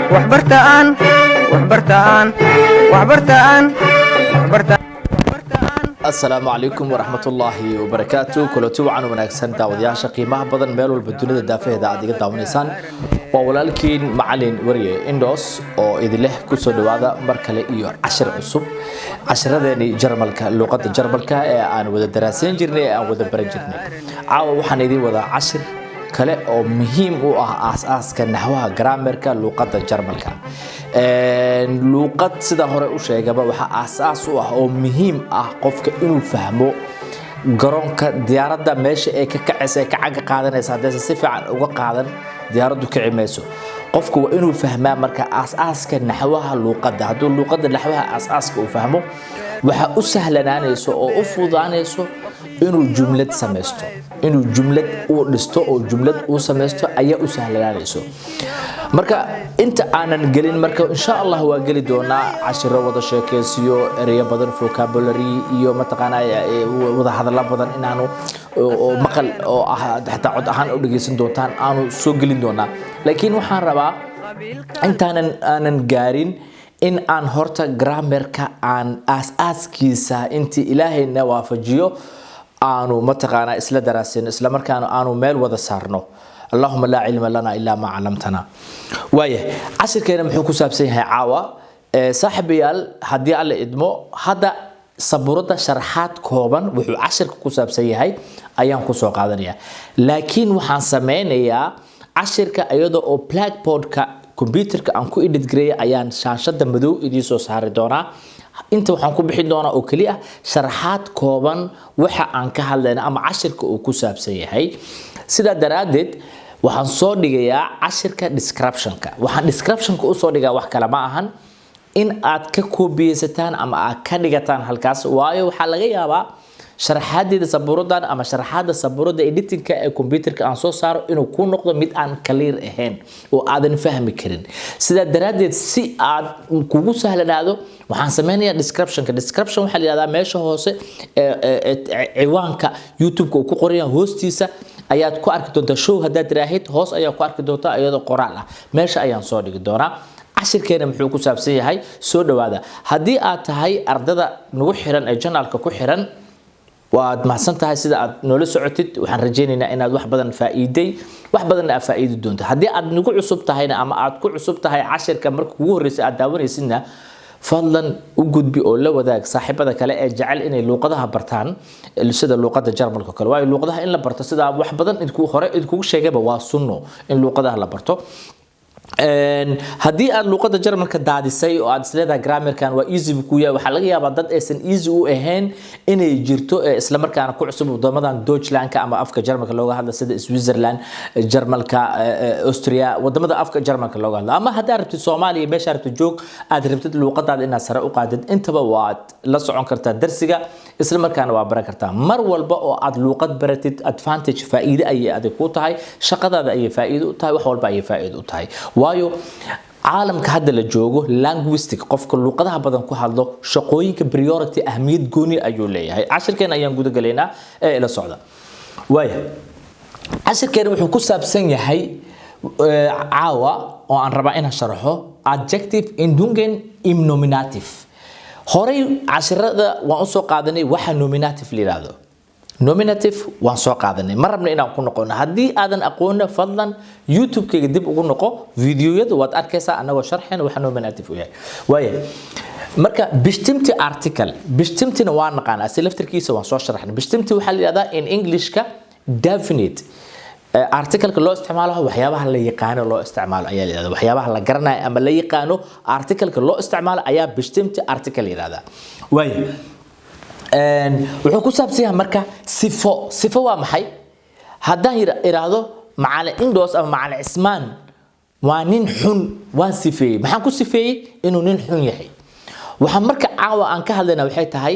Waxbartaan, waxbartaan, waxbartaan, waxbartaan. Asalaamu calaykum waraxmatullaahi wabarakaatu. Kulanti wacan wanaagsan, daawadayaasha qiimaha badan, meel walba dunida daafaheeda aad iga daawanaysaan. Waa walaalkiin Macalin Wariye Indos oo idinleh kusoo dhawaada mar kale iyo cashir cusub, cashiradeenii Jarmalka, luuqadda Jarmalka ee aan wada daraasayn jirnay, ee aan wada baran jirnay. Caawa waxaan idiin wadaa cashir kale oo muhiim u ah aas-aaska naxwaha, grammarka luuqadda Jarmalka. Luuqad sida hore u sheegaba, waxaa aas-aas u ah oo muhiim ah qofka inuu fahmo garoonka diyaaradda, meesha ay ka kacaysa, ay ka caga qaadanaysa. Haddaysan si fiican uga qaadan, diyaaraddu kici mayso. Qofku waa inuu fahmaa marka aas-aaska naxwaha luuqadda. Hadduu luuqadda naxwaha aas-aaska uu fahmo, waxaa u sahlanaanayso oo u fududaanayso inuu jumlad samaysto, inuu jumlad uu dhisto oo jumlad uu samaysto ayaa u sahlanaanayso. Marka inta aanan gelin, marka insha Allah waa geli doonaa cashiro wada sheekeysiyo, ereyo badan, vocabulary iyo mataqaanaa wada hadallo badan inaanu oo maqal oo ah, xataa cod ahaan u dhegeysan doontaan, aanu soo gelin doonaa. Laakiin waxaan rabaa intaanan aanan gaarin in aan horta grammarka aan aas-aaskiisa, intii Ilaahayna waafajiyo, aanu mataqaanaa isla daraasino, isla markaana aanu meel wada saarno. Allahuma laa cilma lana ilaa maa calamtana. Waaya, cashirkeena muxuu ku saabsan yahay caawa, saaxiibayaal? Haddii Alle idmo, hadda sabuuradda sharaxaad kooban wuxuu cashirka ku saabsan yahay ayaan kusoo qaadanaya, laakiin waxaan sameynayaa cashirka iyadoo oo blackboardka computerka aan ku edit gareeya ayaan shaashada madow idiin soo saari doonaa. Inta waxaan ku bixin doonaa oo keliya sharaxaad kooban waxa aan ka hadlayna ama cashirka uu ku saabsan yahay. Sidaa daraaddeed waxaan soo dhigayaa cashirka descriptionka. Waxaan descriptionka usoo dhigaa wax kale ma ahan, in aad ka koobiyeysataan ama aad ka dhigataan halkaas, waayo waxaa laga yaabaa sharaxaadeeda sabuuradan ama sharaxaada sabuurada editingka ee computerka aan soo saaro inuu ku noqdo mid aan clear ahayn oo aadan fahmi karin. Sidaa daraaddeed, si aad kugu sahlanaado, waxaan sameynayaa descriptionka. Description waxaa la yihahdaa meesha hoose ee ciwaanka YouTube-ka uu ku qoran yahay hoostiisa ayaad ku arki doontaa. Show haddaad tiraahid, hoos ayaa ku arki doontaa iyadoo qoraal ah. Meesha ayaan soo dhigi doonaa. Cashirkeena muxuu ku saabsan yahay? Soo dhawaada. Haddii aad tahay ardada nagu xiran ee channelka ku xiran, waad mahadsan tahay sida aad noola socotid. Waxaan rajaynaynaa inaad wax badan faa'iiday, wax badanna aad faa'iidi doonto. Haddii aad nagu cusub tahayna ama aad ku cusub tahay cashirka marka kugu horreysay aad daawanaysidna, fadlan u gudbi oo la wadaag saaxiibada kale ee jecel inay luuqadaha bartaan, sida luuqada Jarmalka kale. Waayo luuqadaha in la barto, sida wax badan idinku hore idinkugu sheegayba, waa sunno in luuqadaha la barto. Haddii aad luuqada Jarmalka daadisay oo aad isleedahay grammarkan waa easy buu ku yahay, waxaa laga yaabaa dad aysan easy u ahayn inay jirto ee isla markaana ku cusub wadamadan Deutschlandka ama afka Jarmalka looga hadla, sida Switzerland, Jarmalka, Austria, wadamada afka Jarmalka looga hadla. Ama haddaad rabtid Soomaaliya, meesha rabtid joog, aad rabtid luuqadaada inaad sare u qaadid, intaba waad la socon kartaa darsiga, isla markaana waa baran kartaa. Mar walba oo aad luuqad baratid, advantage, faa'iide ayay adig ku tahay, shaqadaada ayay faa'iido u tahay, wax walba ayay faa'iido u tahay. Waayo caalamka hadda la joogo, linguistic, qofka luuqadaha badan ku hadlo, shaqooyinka priority, ahmiyad gooni ayuu leeyahay. Cashirkeena ayaan guda galaynaa ee ila socda. Waaya, cashirkeena wuxuu ku saabsan yahay caawa oo aan rabaa inaan sharaxo Adjektivendungen im Nominativ. Horey cashirada waan usoo qaadanay waxa Nominativ la yidhaahdo. Nominativ waan soo qaadanay, ma rabna inaan ku noqono. Haddii aadan aqoonna, fadlan YouTube-kayga dib ugu noqo, videoyadu waad arkaysaa anagoo sharxayna waxa Nominativ u yahay. Waaya, marka bestimmte Artikel, bestimmtena waa naqaanaa, si laftirkiisa waan soo sharaxnay. Bestimmte waxaa la yidhahdaa in Englishka definite articleka loo isticmaalo, waxyaabaha la yaqaano loo isticmaalo ayaa la yidhahdaa. Waxyaabaha la garanayo ama la yaqaano articleka loo isticmaalo ayaa bestimmte Artikel la yidhahdaa. Waaya, wuxuu ku saabsan yahay marka sifo. Sifo waa maxay? Haddaan idhaahdo Macalin Indos ama Macalin Cismaan waa nin xun, waan sifeeyey. Maxaan ku sifeeyey? Inuu nin xun yahay. Waxaa marka caawa aan ka hadlayna waxay tahay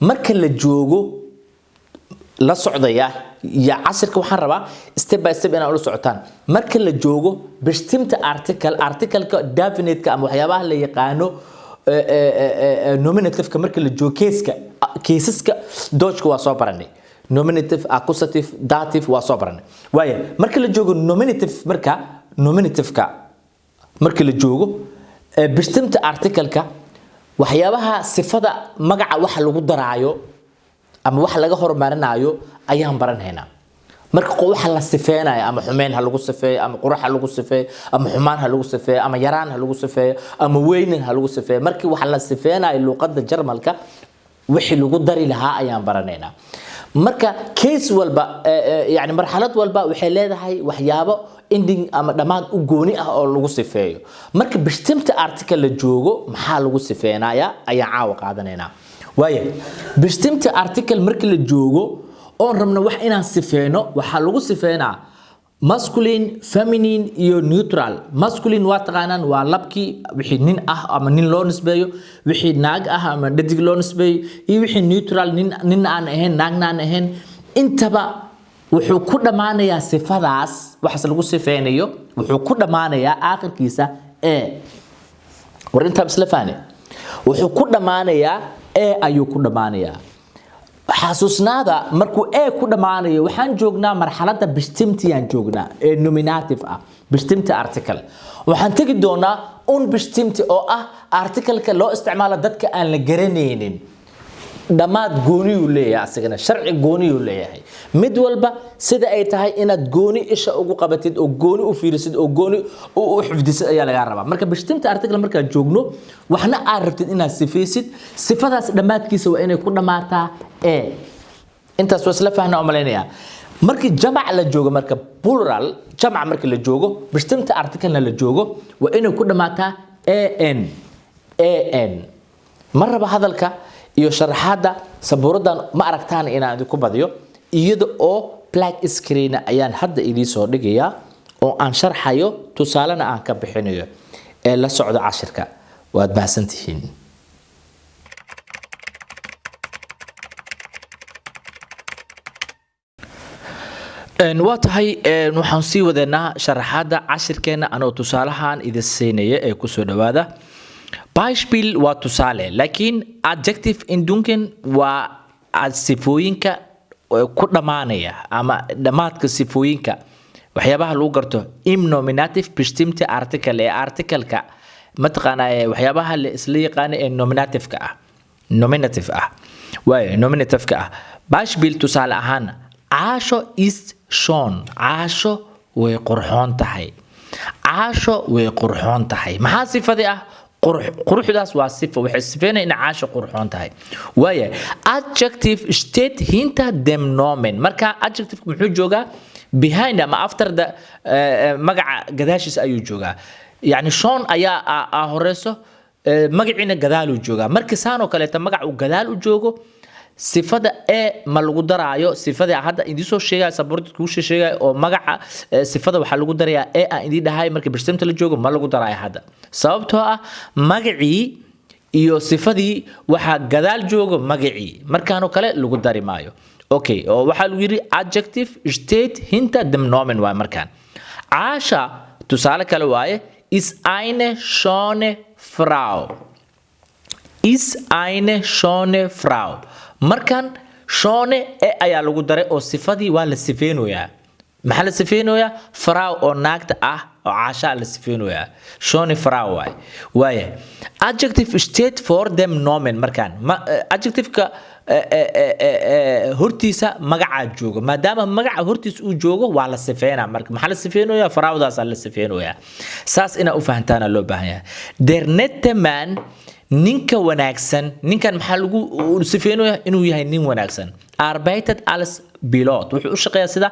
marka la joogo la socdaya iyo cashirka, waxaan rabaa step by step inaad ula socotaan. Marka la joogo bestimmte Artikel, articleka definiteka ama waxyaabaha la yaqaano, Nominativka, marka la joogo keeska, keesaska Deutschka waa soo baranay, Nominativ, Akkusativ, Dativ waa soo baranay. Waaya, marka la joogo Nominativ, marka Nominativka Marka la joogo bestimmte Artikelka, waxyaabaha sifada magaca waxa lagu daraayo ama waxa laga horumarinayo ayaan baranhaynaa. Marka waxa la sifeenayo, ama xumeyn ha lagu sifeeyo, ama qurux ha lagu sifeeyo, ama xumaan ha lagu sifeeyo, ama yaraan ha lagu sifeeyo, ama weynin ha lagu sifeeyo, markii waxa la sifeenayo luqadda Jarmalka wixii lagu dari lahaa ayaan baranaynaa. Marka case walba, yani marxalad walba, waxay leedahay waxyaabo ending ama dhammaad u gooni ah oo lagu sifeeyo. Marka bestimmte Artikel la joogo, maxaa lagu sifeenayaa ayaan caawa qaadanaynaa. Waaya, bestimmte Artikel markii la joogo oon rabno wax inaan sifeeno, waxaa lagu sifeenaa masculine, feminine iyo neutral. Masculine waa taqaanaan, waa labkii, wixii nin ah ama nin loo nisbeeyo, wixii naag ah ama dhadig loo nisbeeyo, iyo wixii neutral, nin nin aan ahayn, naagna aan ahayn. Intaba wuxuu ku dhammaanayaa sifadaas, waxaas lagu sifeynayo wuxuu ku dhammaanayaa aakhirkiisa e. War intaa isla fahne? Wuxuu ku dhammaanayaa e ayuu ku dhammaanayaa. Xasuusnaada, markuu e ku dhammaanayo, waxaan joognaa marxaladda bestimmteyaan joognaa ee Nominativ ah, bestimmte Artikel. Waxaan tegi doonaa unbestimmte, oo ah articleka loo isticmaalo dadka aan la garanaynin. Dhammaad gooniyuu leeyahay, asagana sharci gooniyuu leeyahay. Mid walba sida ay tahay inaad gooni isha ugu qabatid oo gooni u fiirisid oo gooni u xifdisid ayaa lagaa rabaa. Marka bestimmte Artikel markaad joogno, waxna aad rabtid inaad sifaysid, sifadaas dhammaadkiisa waa inay ku dhammaataa e. Intaas waa isla fahna oo malaynayaa. Markii jamac la joogo, marka plural, jamac markii la joogo, bestimmte Artikelna la joogo, waa inay ku dhammaataa an, an. Ma raba hadalka iyo sharaxaadda sabuuraddan ma aragtaan inaan idinku badiyo. Iyada oo black screen ayaan hadda idiin soo dhigayaa oo aan sharxayo, tusaalena aan ka bixinayo. Ee la socda cashirka. Waad mahadsantihiin. Waa tahay, waxaan sii wadeynaa sharaxaadda cashirkeena anoo tusaalahan idin siinaya ee kusoo dhawaada. Beispiel waa tusaale, laakiin Adjektivendungen waa sifooyinka ku dhammaanaya ama dhammaadka sifooyinka, waxyaabaha lagu garto im Nominativ bestimmte Artikel ee articleka mataqaanaa, waxyaabaha la isla yaqaano ee Nominativka ah, Nominativ ah waayo, Nominativka ah. Beispiel, tusaale ahaan, Caasho ist schön. Caasho way qurxoon tahay. Caasho way qurxoon tahay. Maxaa sifadii ah? Quruxdaas waa sifo, waxay sifeynaya in Caasho qurxoon tahay. Waaya, adjective steht hinter dem Nomen. Marka adjective muxuu joogaa? Behind ama after the magaca gadaashiisa ayuu joogaa. Yacni schön ayaa a horeyso, magaciina gadaaluu joogaa. Marka saan oo kaleeta magac uu gadaal u joogo, sifada e ma lagu daraayo. Sifada hadda idiin soo sheegaya, sabuurada kuu sheegaya oo magaca sifada waxaa lagu darayaa e aan idiin dhahay, marka bestimmte la joogo ma lagu daraayo hadda, sababtoo ah magacii iyo sifadii waxaa gadaal joogo magacii. Markaanoo kale lagu dari maayo. Okay, oo waxaa lagu yidhi adjective steht hinter dem Nomen waay. Markaan Caasha tusaale kale waaye, ist eine schöne Frau, ist eine schöne Frau. Markan schöne e ayaa lagu daray oo sifadii waa la sifeynoyaa. Maxaa la sifeynoyaa? Frau oo naagta ah, oo Caashaa la sifeynoyaa. Schöne Frau waay. Waaya, adjective steht vor dem Nomen. Markaan ma adjectiveka hortiisa magacaa joogo. Maadaama magaca hortiisa uu joogo, waa la sifeynaa. Marka maxaa la sifeynoyaa? Fraudaasaa la sifeynoyaa. Saas inaa u fahantaana loo baahan yahay. Der nette Mann, ninka wanaagsan. Ninkan maxaa lagu sifeynayaa? Inuu yahay nin wanaagsan. Arbeitet als Pilot, wuxuu u shaqeeyaa sida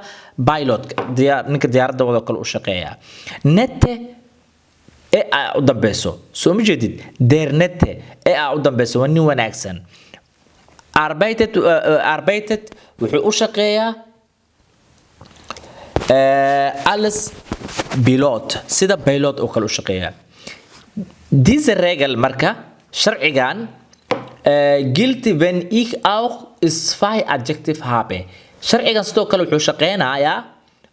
pilot, diyaar, ninka diyaaradda wado kale u shaqeeyaa. Nette e aa u dambeyso, soo ma jeedid? Der nette e aa u dambeyso, waa nin wanaagsan. Arbeitet, arbeitet wuxuu u shaqeeyaa, als Pilot, sida pilot oo kale u shaqeeyaa. Diese Regel, marka sharcigan, gilt, wenn ich auch zwei Adjektive habe. Sharcigan sidoo kale wuxuu shaqeynayaa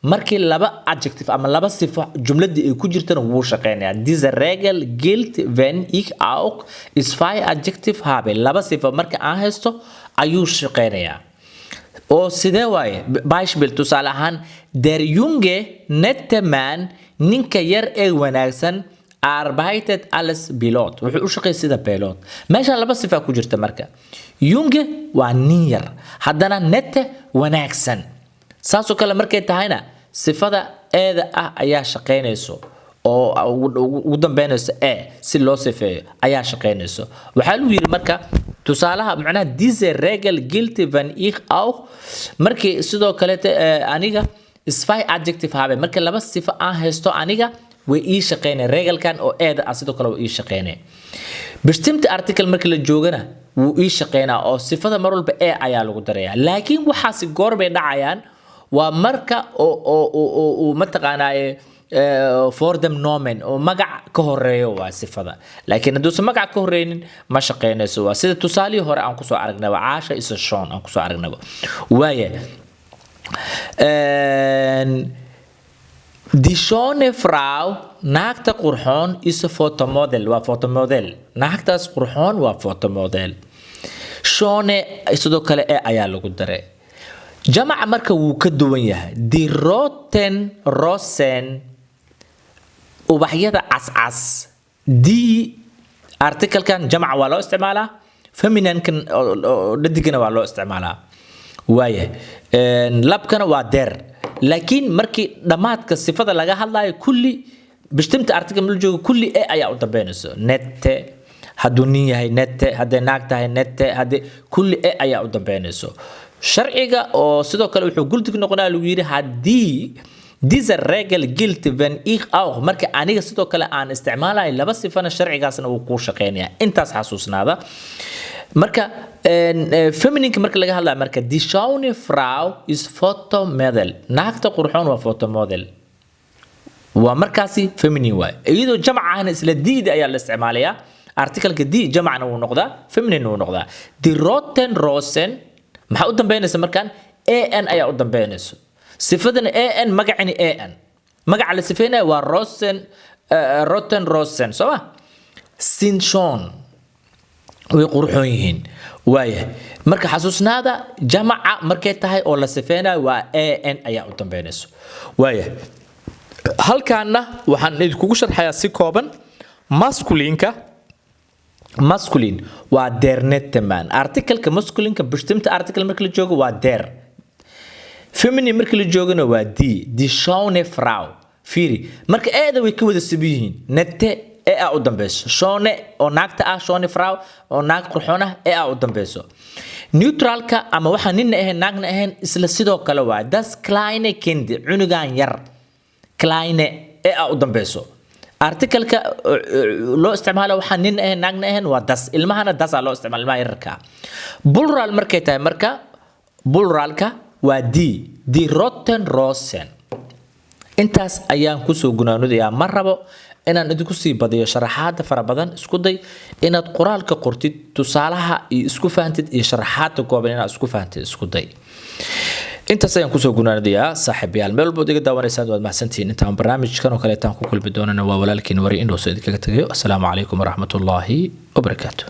markii laba adjective ama laba sifo jumladii ay ku jirtana wuu shaqeynayaa. Diese Regel gilt, wenn ich auch zwei Adjektive habe. Laba sifo marka aan haysto ayuu shaqeynayaa. Oo sidee waaye? Beispiel, tusaale ahaan, der junge nette Mann, ninka yar ee wanaagsan. Arbeitet als Pilot, wuxuu u shaqeeyay sida pilot. Meesha laba sifa ku jirta marka. Junge waa nin yar, haddana nette wanaagsan. Saasoo kale markay tahayna, sifada eeda ah ayaa shaqaynayso oo ugu dambeynayso e si loo sifeeyo ayaa shaqaynayso. Waxaa lagu yidhi marka tusaalaha, macnaha diese Regel gilt, wenn ich auch, markii sidoo kaleete aniga zwei Adjektive habe, marka laba sifo aan haysto aniga, way ii shaqeynay Regelkan oo eeda ah, sidoo kale way ii shaqeynay. Bestimmte Artikel marka la joogana wuu ii shaqeynaa oo sifada mar walba e ayaa lagu darayaa. Laakiin waxaasi goor bay dhacayaan? Waa marka oo uu mataqaanaaye vor dem Nomen oo magac ka horeeyo waa sifada. Laakiin hadduusan magac ka horeynin, ma shaqeynayso. Waa sida tusaalihii hore aan kusoo aragnaba, Caasha isa schön aan kusoo aragnaba waaya. Die schöne Frau, naagta qurxoon, is Fotomodel, waa fotomodel. Naagtaas qurxoon waa fotomodel. Schöne sidoo kale e ayaa lagu daray. Jamaca marka wuu ka duwan yahay. Die roten Rosen, ubaxyada cascas. Die artikelkan jamaca waa loo isticmaalaa, feminine-kan oo dhadigana waa loo isticmaalaa. Waaya, labkana waa der. Laakiin markii dhammaadka sifada laga hadlayo, kulli bestimmte Artikel la joogo, kulli e ayaa u dambeynayso. Nette hadduu nin yahay, nette hadday naag tahay, nette haddii, kulli e ayaa u dambeynayso. Sharciga oo sidoo kale wuxuu gültig noqonaya lagu yidhi haddii diese Regel gilt, wenn ich auch, marka aniga sidoo kale aan isticmaalayo laba sifana, sharcigaasna wuu kuu shaqeynaya. Intaas xasuusnaada. Marka femininka marka laga hadlayo marka, die schöne Frau ist Fotomodel, naagta qurxoon waa fotomodel, waa markaasi feminine waay. Iyadoo jamac ahna isla die-da ayaa la isticmaalayaa. Artikelka die jamacna wuu noqdaa, feminine wuu noqdaa. Die roten Rosen maxaa u dambeynaysa markaan? An ayaa u dambeynayso. Sifadana an, magacina an. Magaca la sifeynaya waa Rosen, roten Rosen, soo ma? Sind schön, way qurxoon yihiin. Waaya, marka xasuusnaada, jamaca markay tahay oo la sifeynayo waa an ayaa u dambeynayso. Waaya, halkaana waxaan idinkugu sharxayaa si kooban maskulinka. Maskulin waa der nette Mann. Artikelka maskulinka bestimmte Artikel marka la joogo waa der. Feminine marka la joogona waa die. Die schöne Frau, fiiri marka, eeda way ka wada siban yihiin. Nette e a u dambeyso, schöne oo naagta ah, schöne Frau oo naag qurxoon ah, e a u dambeyso. Neutralka ama waxaan ninna ahayn naagna ahayn, isla sidoo kale waa das kleine Kind, cunugan yar, kleine e a u dambeyso. Artikelka loo isticmaalo waxaan nin ahayn naagna ahayn waa das. Ilmahana das aa loo isticmaala, ilmaha yararka ah. Plural markay tahay marka, pluralka waa die, die roten Rosen. Intaas ayaan kusoo gunaanadayaa. Ma rabo inaan idinku sii badiyo sharaxaada fara badan. Isku day inaad qoraalka qortid, tusaalaha iyo isku fahantid, iyo sharaxaada kooban inaad isku fahantid isku day. Intaas ayaan kusoo gunaanadayaa. Saaxiibayaal, meel walbood iga daawanaysaan, waad mahadsantihiin. Intaan barnaamijkan oo kaleetaan ku kulmi doonana, waa walaalkiin Wari Indhoos idinkaga tagayo. Asalaamu calaykum waraxmatullaahi wabarakaatu.